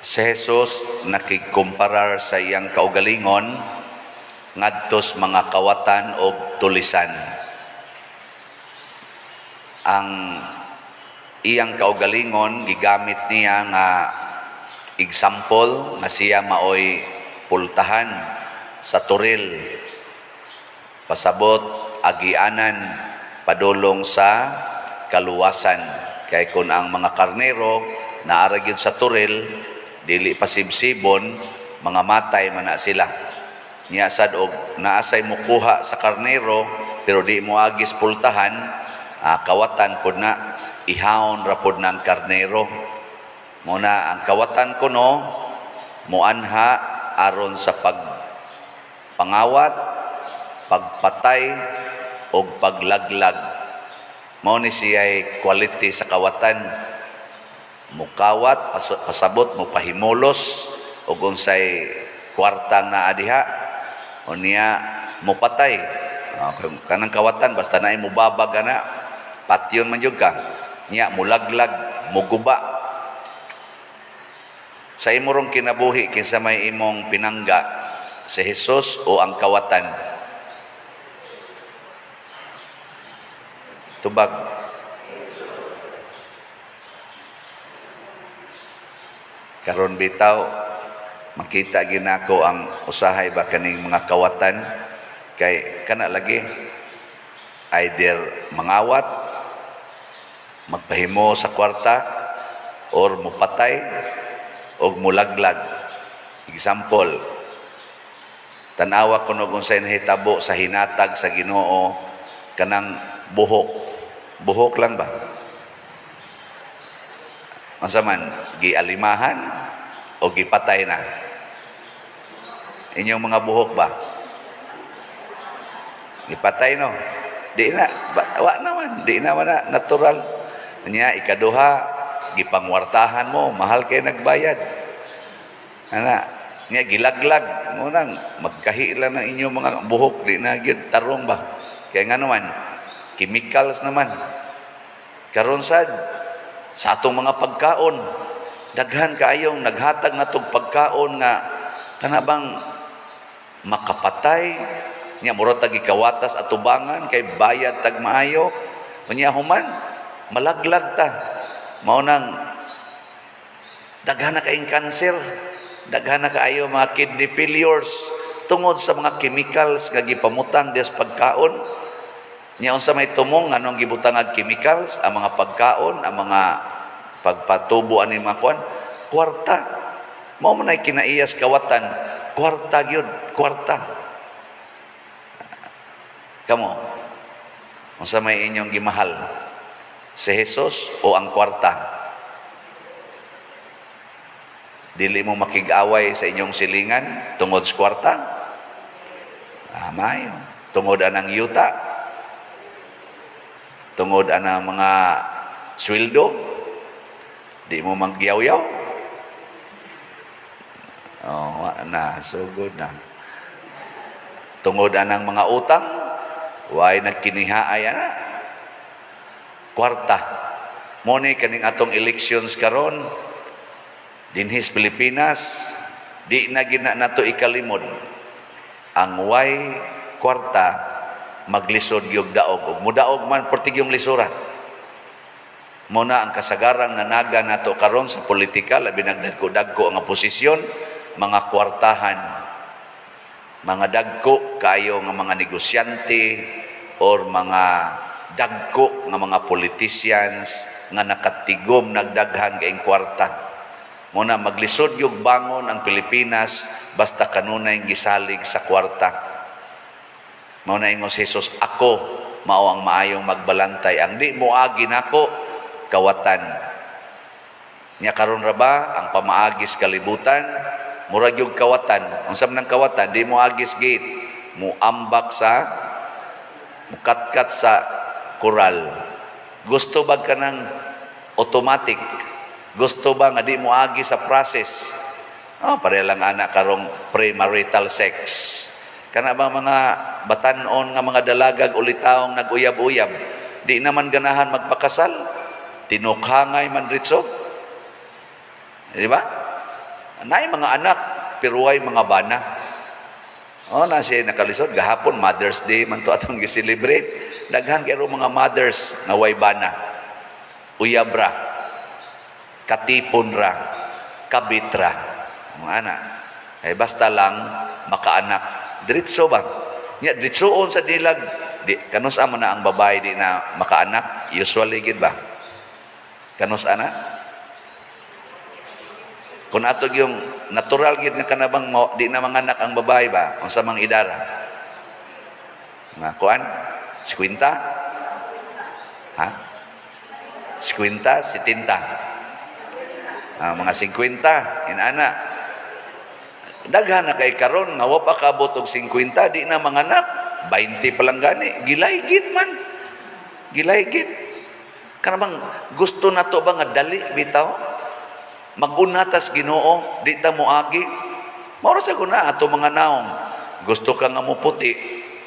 Si Jesus nakigkumparar sa iyang kaugalingon ngadtos mga kawatan og tulisan. Ang iyang kaugalingon gigamit niya nga example nga siya maoy pultahan sa toril, pasabot agianan padulong sa kaluwasan, kay kun ang mga karnero naa ra gyud sa toril, dili pasibsibon, mga matay man na sila. Niya sad og naa say mukuha sa karnero pero di mo agis pultahan, kawatan pod na, ihawon ra pod ng karnero. Mao na ang kawatan kuno muanha aron sa pagpangawat, pagpatay og paglaglag. Mao ni siya'y quality sa kawatan: mukawat, pasabot mopahimulos og unsay kwartang naa diha, unya mupatay. Okay, kanang kawatan basta naay mubabag ana, patyon man jud ka. Nya mulaglag, muguba. Sa imo rong kinabuhi, kinsa may imong pinangga, si Jesus o ang kawatan? Tubag. Karon bitaw makita ginako ang usahay ba kaning mga kawatan, kay kana lagi either mangawat, magpahimo sa kwarta, or mupatay og mulaglag. Example, tan-awa kuno kung unsay nahitabo sa hinatag sa Ginoo kanang buhok. Buhok lang ba? Unsa man, gialimahan o gipatay na? Inyong mga buhok ba? Gipatay, no? Di na, ba, wa naman, di naman na, natural. Nya, ikaduha, gipangwartahan mo, mahal kay nagbayad. Ana, nya gilaglag mo nang magkahi lang ng inyong mga buhok, di na gyud tarong ba? Kaya nga naman, chemicals naman. Karon sad sa atong mga pagkaon, daghan kaayong naghatag natog pagkaon nga kana bang makapatay. Nya mura tag gikawatas atubangan kay bayad tag maayo, unya human malaglag ta. Mao nang daghan na kaayong cancer, daghan na kaayo mga kidney failures tungod sa mga chemicals nga gipamutang des pagkaon. Nya unsa may tumong nganong gibutang og chemicals ang mga pagkaon, ang mga pagpatubo ani mga kuan? Kwarta. Mao man ay kinaiyas kawatan, kwarta gyud, kwarta. Kamo, unsa may inyong gimahal? Si Jesus o ang kwarta? Dili mo makig-away sa inyong silingan tungod sa kwarta? Maayo. Tungod anang yuta? Tungod anang mga sweldo? Di mo magyaw-yaw? Oh, wa na, sugod na. Tungod anang mga utang? Way nagkinihaay ana. Kwarta. Mo ni kaning atong elections karon dinhis Pilipinas, di na gina nato ikalimod. Ang way kwarta maglisod gyud daog, ug mudaog man portigyong lisura. Mo na ang kasagarang nanaga nato karon sa politika, labi nagdagko-dagko ang posisyon, mga kwartahan, mga dagko kaayo nga mga negosyante or mga dagko nga mga politicians nga nakatigom nagdaghan kaayong kwarta. Mo na maglisod yung bangon ang Pilipinas basta kanunay gisalig sa kwarta. Mao na ingon si Jesus, "Ako mao ang maayong magbalantay. Ang di moagi nako, kawatan." Nya karon ra ba ang pamaagis kalibutan murag yung kawatan. Unsa man ang kawatan? Di moagis gate, muambak sa, mukatkat sa koral. Gusto ba ka ng automatic? Gusto ba nga di moagi sa process? Oh, pareha lang ana karong premarital sex. Kana ba mga batanon nga mga dalagag ulitawong nag-uyab-uyab, di naman ganahan magpakasal, tinukhangay man ritso. Di ba? Naay mga anak pero way mga bana. Oh, na siya nakalisod gahapon. Mother's Day man to atong gi-celebrate. Daghan kay mga mothers nga way bana. Uyab ra. Katipon ra. Kabit ra. Mga ana. Eh, basta lang makaanak. Diretso ba? Nya diretsoon sa dilag. Di kanus man na ang babae di na makaanak? Usually gid ba? Kanus ana? Kung ato yung natural gid nga kanabang mo, di na manganak ang babae ba? Unsa mang idara? Nga kuan? 50? Ha? 50, 70. Ah, mga 50, inana. Daghan na kay karon nga wa pa kaabot og 50, di na manganak. 20 pa lang gani, gilaygit man. Gilaygit. Kanabang gusto na to ba nga dali bitaw? Mag-una tas Ginoo, di ta moagi. Mao ra sa guna ato mga naong. Gusto ka nga moputi,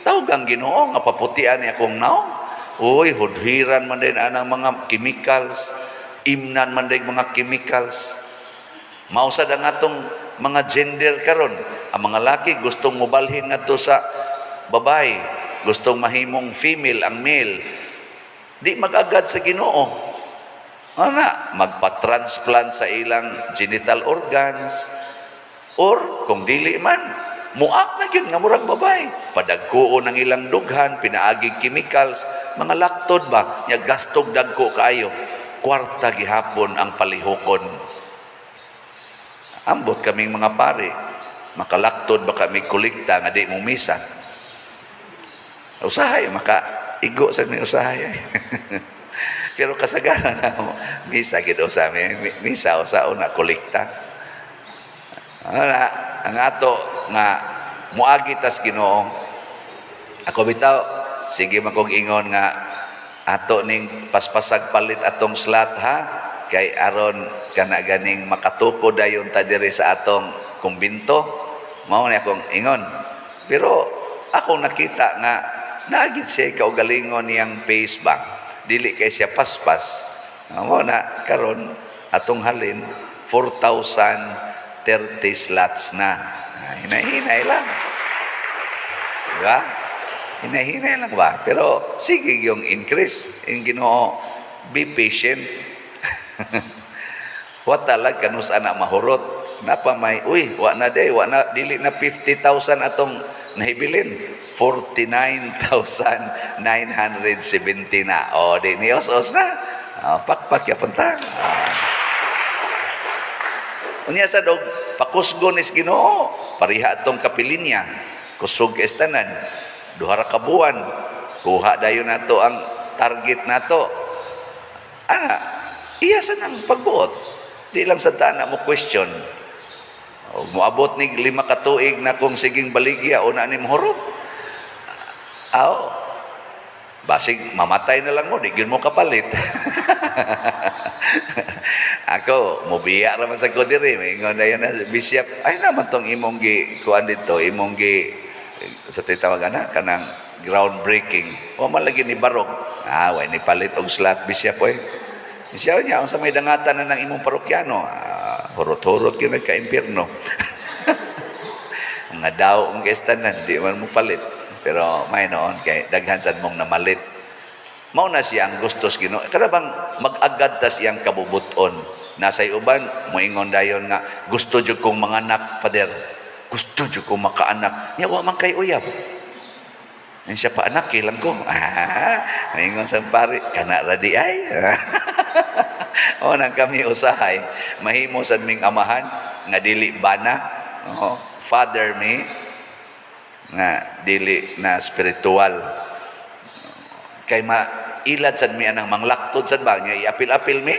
tawag ang Ginoo nga paputian ni akong naong. Uy, hudhiran man din anang mga chemicals, imnan man din mga chemicals. Mao sad ang atong mga gender karon. Ang mga laki gustong mobalhin ngadto sa babae, gustong mahimong female ang male. Di mag-agad sa Ginoo. Ana, magpa-transplant sa ilang genital organs or kung dili man, muak na gyud nga murag babae. Padagkuon ang ilang dughan, pinaagi chemicals, mga laktod ba, nya gastog dagko kaayo. Kwarta gihapon ang palihukon. Ambot kaming mga pare, makalaktod ba kami kolekta nga di mo misa? Usahay, maka igo sa mi usahay. Pero kasagaran na mo, misa gid usa mi, misa usa una kolekta. Ana, ang ato nga muagi tas Ginoo. Ako bitaw, sige man kog ingon nga ato ning paspasag palit atong slot ha, kay aron kana ganing makatukod dayon ta diri sa atong kumbinto. Mao ni akong ingon. Pero akong nakita nga naagid siya kaugalingon niyang pace ba. Dili kay siya paspas. Mao na karon atong halin 4,030 slots na. Ah, hinay-hinay lang. Di ba? Hinay-hinay lang ba? Pero sige yung increase. Yung Ginoo, be patient. Wa talag kanus ana mahurot. Napa may, uy, wa na day, wa na, dili na 50,000 atong nahibilin. 49,970 na. O, di ni os-os na. O, pakpak ya punta. Ah. Unya sa dog, pakusgon is Ginoo. Pariha atong kapilinya. Kusog kay tanan. 2 ra ka buwan. Kuha dayon nato ang target nato. Ana, iya sa nang pagbuot. Di lang sa tana mo question. O, moabot ni 5 ka tuig na kung siging baligya o na ni mohurot. Aw, basig mamatay na lang mo, di gyud mo kapalit. Ako, mobiya ra man sa ko diri, maingon na na bishop, ay naman tong imong gi kuan dito, imong gi sa titawag ana kanang groundbreaking. Wa man lagi ni barog. Ah, wa ni palit og slot, bishop, oy. Siya niya unsa may dangatan na ng imong parokyano. Ah, hurot-hurot gyud nagka-impierno. Mga daw ang tanan, di man mo palit. Pero may noon kay daghan sad mong namalit. Mao na siya ang gustos Ginoo. Kada bang mag-agad tas iyang kabubuton. Nasa uban moingon dayon nga gusto jud kong manganak, Father. Gusto jud kong makaanak. Nya wa man kay uyab. Yan siya pa anak, lang ko. Ah, maingon sa pare, kana ra di ay. O nang kami usahay, mahimo sad ming amahan nga dili bana. Oo, father mi nga dili na spiritual. Kay ma ilad sad mi anang manglaktod sad ba nga iapil-apil mi.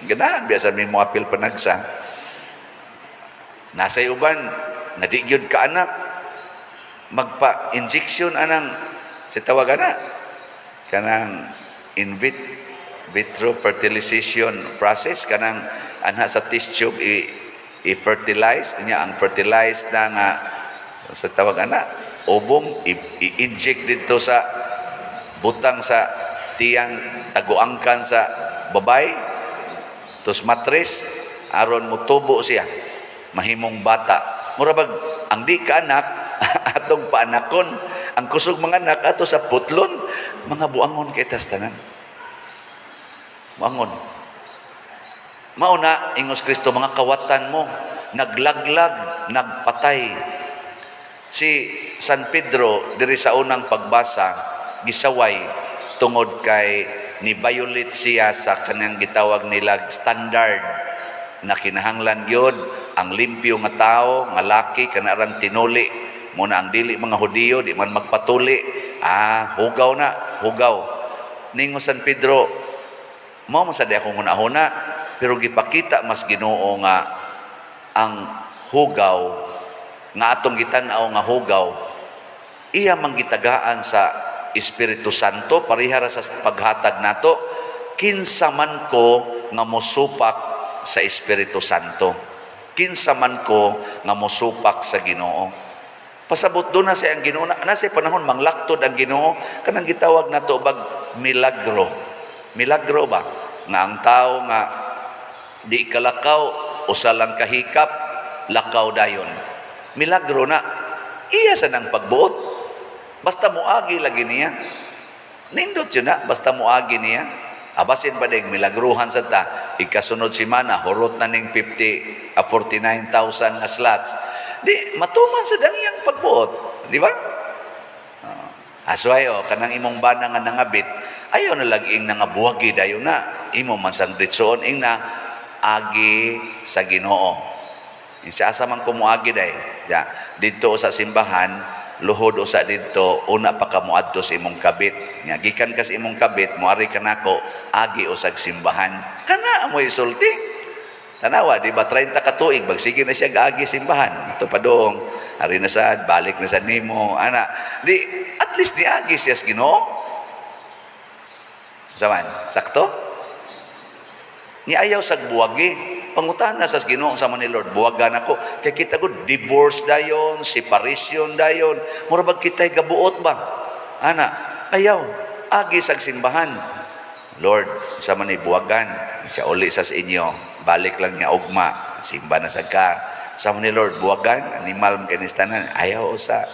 Ganahan biya sad mi mo apil panagsa. Nasa uban nga di gyud ka anak, magpa-injection anang sa tawag ana kanang in vitro fertilization process, kanang anha sa test tube i-fertilize niya ang fertilized na nga sa tawag ana ovum, i-inject dito sa butang sa tiyang taguangkan sa babay tos matris aron motubo siya. Mahimong bata. Mura bag ang di ka anak atong paanakon, ang kusog mga anak ato sa putlon, mga buangon kay tas tanan. Buangon. Mao na ingos Kristo, mga kawatan mo, naglaglag, nagpatay. Si San Pedro diri sa unang pagbasa gisaway tungod kay ni violate siya sa kanang gitawag nila standard na kinahanglan gyud ang limpyo nga tao nga laki kanarang tinuli mo na. Ang dili mga Hudiyo di man magpatuli, hugaw na hugaw. Ningo San Pedro, mao man sa di akong hunahuna, pero gipakita mas Ginoo nga ang hugaw nga atong gitan-aw nga hugaw, iya man gitagaan sa Espiritu Santo, parehara sa paghatag nato. Kinsa man ko nga mosupak sa Espiritu Santo? Kinsa man ko nga mosupak sa Ginoo? Pasabot do na siya ang Ginoo na sa panahon manglaktod ang Ginoo, kanang gitawag nato bag milagro. Milagro ba nga ang tao nga di kalakaw, usa lang kahikap, lakaw dayon? Milagro na. Iya sa nang pagbuot, basta muagi lagi niya. Nindot yun na, basta muagi niya. Abasin pa ding milagruhan sa ta, ikasunod si mana, hurot na ning 50, 49,000 nga slots. Di, matuman sa dang iyang pagbuot. Di ba? Asway o, kanang imong bana nga nangabit, ayaw na laging nangabuwagi dayon na. Imo man sang ditsoon ing na, agi sa Ginoo. Insa asa man kumuagi day. Ja, didto sa simbahan, luhod usa didto, una pa ka moadto sa imong kabit. Nga gikan ka sa imong kabit, moari ka nako, agi usag simbahan. Kana mo isulti. Tanawa, di ba 30 ka tuig, bagsige na siya gaagi simbahan. Ito pa doong, ari na sad, balik na sad nimo, ana. Di, at least niagi siya sa Ginoo. Saman, sakto? Ni ayaw sa buwagi. Pangutana sa Ginoo sa ni Lord, buwagan ako. Kay kita ko divorce dayon, separation dayon. Mura bag kita'y gabuot ba? Ana, ayaw. Agi sa simbahan. Lord, sa man ni buwagan. Siya uli sa inyo. Balik lang niya ugma. Simba na sa ka. Sa man ni Lord, buwagan. Animal man kinis tanan. Ayaw usa.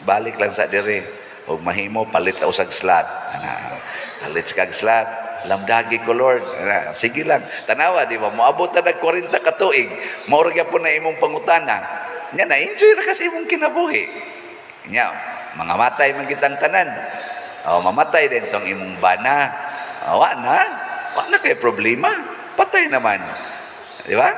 Balik lang sa dire. Ug mahimo palit la usag slot. Ana, palit sa kag slot. Lamdagi ko, Lord. Ana, sige lang. Tanawa, di ba? Moabot na nag 40 ka tuig. Mao ra gyapon na imong pangutana. Nya na enjoy ra kasi imong kinabuhi. Nya, mga matay man kitang tanan. O, mamatay din tong imong bana. O, wa na. Wa na kay problema. Patay naman. Di ba?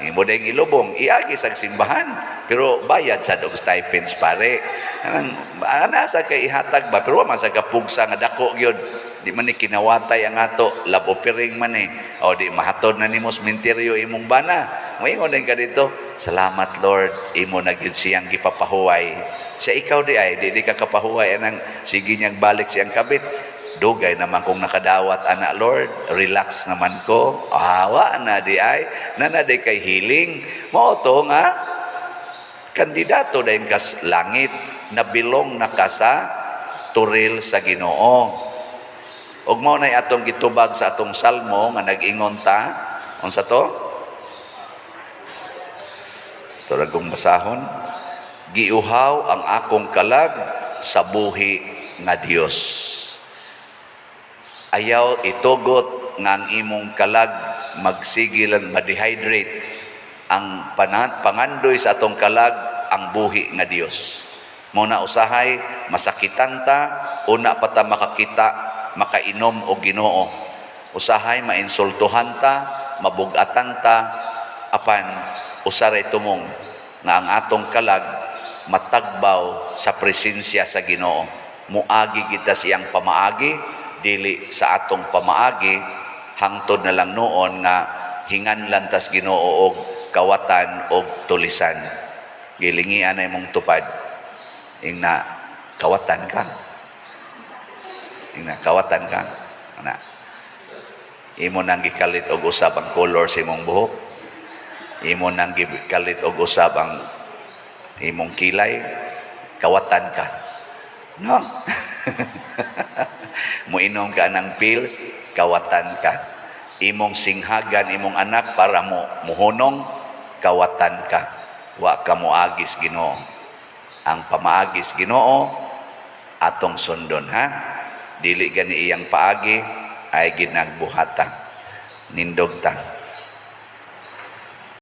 Imo ding ilubong, iagi sa simbahan. Pero bayad sa og stipends, pare. Anang ana sa kay ihatag ba, pero wa man sa kapugsa nga dako gyud. Di man ni kinawatay ang ato, love offering man eh. O di mahatod na nimo sementeryo imong bana. Moingon din ka dito, "Salamat Lord, imo na gyud siyang gipapahuway." Sa ikaw di ay, di ka kapahuway anang sige niyang balik siyang kabit. "Dugay naman kong nakadawat ana, Lord, relax naman ko." Awa na di ay, nana di kay healing. Mao to nga kandidato dayon kas langit, nabilong na ka sa turil sa Ginoo. Ug mao nay atong gitubag sa atong salmo nga nag-ingon ta, unsa to? Turag kong basahon. Giuhaw ang akong kalag sa buhi nga Dios. Ayaw itugot nga ang imong kalag magsige lang ma-dehydrate. Ang pangandoy sa atong kalag ang buhi nga Dios. Mao na usahay masakitan ta, una pa ta makakita, makainom og Ginoo. Usahay mainsultuhan ta, mabugatan ta, apan usaray tumong nga ang atong kalag matagbaw sa presensya sa Ginoo. Muagi kita siyang pamaagi, dili sa atong pamaagi, hangtod na lang noon nga hinganlan tas Ginoo og kawatan og tulisan. Gilingian na imong tupad. Ingna, "Kawatan ka." Ingna, "Kawatan ka." Ana. Imo nang gikalit og usab ang color sa imong buhok. Imo nang gikalit og usab ang imong kilay. Kawatan ka. No? Muinom ka ng pills, kawatan ka. Imong singhagan imong anak para mo muhunong, kawatan ka. Kawatan ka. Wa ka moagis Ginoo. Ang pamaagis Ginoo atong sundon, ha. Dili gani iyang paagi ay ginagbuhata. Nindog ta.